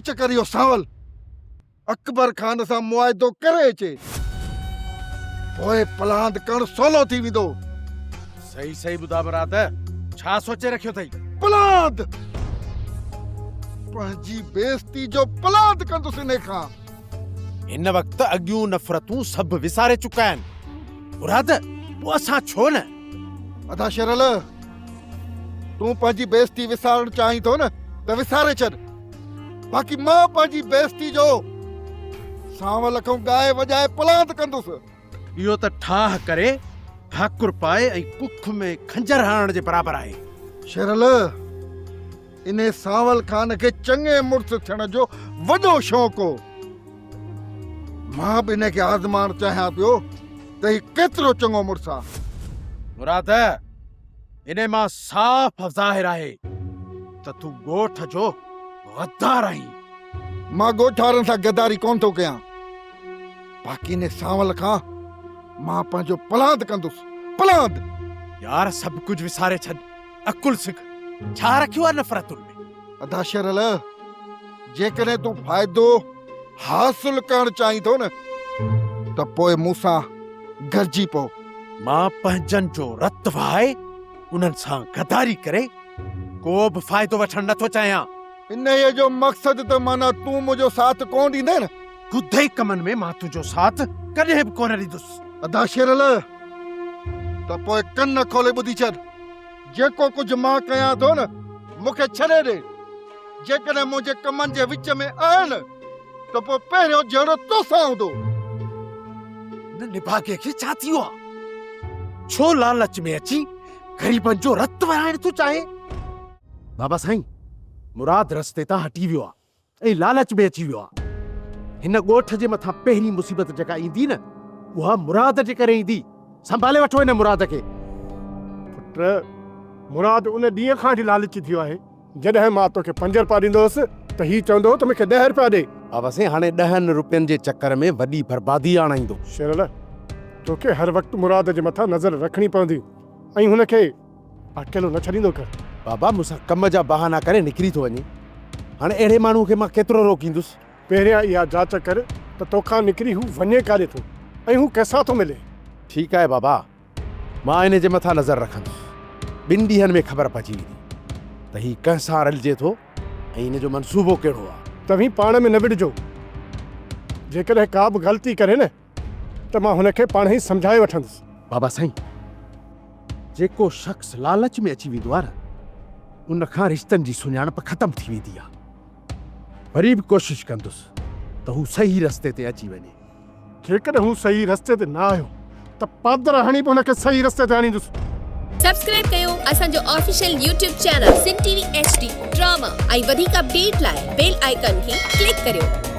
چڪر اهو سانول اڪبر خان سان معاهدو ڪري اچي، پوء پلاند ڪرڻ سولو ٿي ويندو. صحيح صحيح ٻڌاء مراد، ڇا سوچي رکيو اٿئي؟ پلاند! پنهنجي بيعزتي جو پلاند ڪندس انهي کان. هن وقت اڳيون نفرتون سڀ وساري چڪا آهن. مراد، پوء اسان ڇو نه؟ ادا شيرل، تون پنهنجي بيعزتي وسارڻ چاهين ٿو نه ته وساري ڇڏ. باقي مان پنهنجي بيعزتي جو سانول کان ڳائي وڄائي پلاند ڪندس. اهو ته ٺاهه ڪري ڀاڪر پائي ۽ ڪک ۾ خنجر هڻڻ جي برابر آهي. شيرل، انهي سانول خان کي چڱي مڙس ٿيڻ جو وڏو شوق هو. مان به انهي کي آزمائڻ چاهيان پيو ته هي ڪيترو چڱو مڙس آ. مراد، انهي مان صاف ظاهر آهي ته تون ڳوٺ جو غدار آهين. مان ڳوٺارن سان غداري ڪونه ٿو ڪيان. باقي انهي سانول کان مان پنهنجو پلاند ڪندس، پلاند! يار سڀ ڪجهه وساري ڇڏ، عقل سک، ڇا رکيو آهي نفرتن ۾؟ ادا شيرل، جيڪڏهن تون فائدو حاصل ڪرڻ چاهين ٿو نه ته پوء مون سان گڏجي پئو. مان پنهنجن جو رت وهائي انهن سان غداري ڪري ڪو به فائدو وٺڻ نه ٿو چاهيان. انهيء جو مقصد ته معنيٰ تون منهنجو ساٿ ڪونه ڏيندين نه؟ گڌي ڪمن ۾ مان تنهنجو ساٿ ڪڏهن به ڪونه ڏيندس. ادا شيرل، ته پوء ڪن کولي ٻڌي ڇڏ. جيڪو ڪجهه مان ڪيان ٿو نه، مون کي ڇڏي ڏي. جيڪڏهن منهنجي ڪمن جي وچ ۾ آئين نه ته پوء پهريون جهيڙو توسان هوندو. هن نڀاڳي کي ڇا ٿي ويو آ؟ ڇو لالچ ۾ اچي غريبن جو رت وهائڻ ٿو چاهي؟ بابا سائين، مراد رستي تان هٽي ويو آ. ۽ لالچ ۾ اچي ويو آ. هن ڳوٺ جي مٿان پهرين مصيبت جيڪا ايندي نه اها مراد جي ڪري ايندي. سنڀالي وٺو هن مراد کي. پٽ، مراد ان ڏينهن کان وٺي لالچي ٿيو آهي، جڏهن مان توکي پنج رپيا ڏيندو هوس ته هي چوندو هو ته مون کي ڏهه رپيا ڏي. بابا سائين هاڻي ڏهن رپين جي چڪر ۾ وڏي بربادي آڻائيندو. شيرل، توکي هر وقت مراد جي مٿان نظر رکڻي پوندي ۽ هن کي. اڪيلو نه ڇڏيندو ڪر. بابا مون سان ڪم جا بهانا ڪري نڪري ٿو وڃي. هاڻي اهڙي ماڻهوء کي مان ڪيترو روڪيندس. پهريان اها جاچ ڪر ته توکان نڪري هو وڃي ڪاڏي ٿو ۽ هو ڪنهن سان ٿو ملي. ٺيڪ آهي بابا، مان ان جي مٿان نظر رکندس. ٻن ڏينهن ۾ خبر پئجي ويندي ته هي ڪنهن سان رلجي ٿو ۽ ان جو منصوبو ڪهڙو آهي. توهين پاڻ ۾ نه وڙهجو. جيڪڏهن ڪا به غلطي ڪري نه ته مان هن کي پاڻهئي سمجهائي وٺندس. بابا سائين، جيڪو شخص لالچ ۾ اچي ويندو آهي نه، ان کان رشتن جي سڃاڻپ ختم ٿي ويندي آهي. وري به ڪوشش ڪندس ته هو صحيح رستي تي اچي وڃي. جيڪڏهن هو صحيح رستي تي نه آيو ته پادر هڻي به هن کي صحيح رستي تي آڻيندس. سبسڪرائب ڪيو اسان جو official YouTube channel Sindh T V H D drama ۽ وڌيڪ اپڊيٽ لاء بيل آئيڪان کي ڪلڪ ڪريو.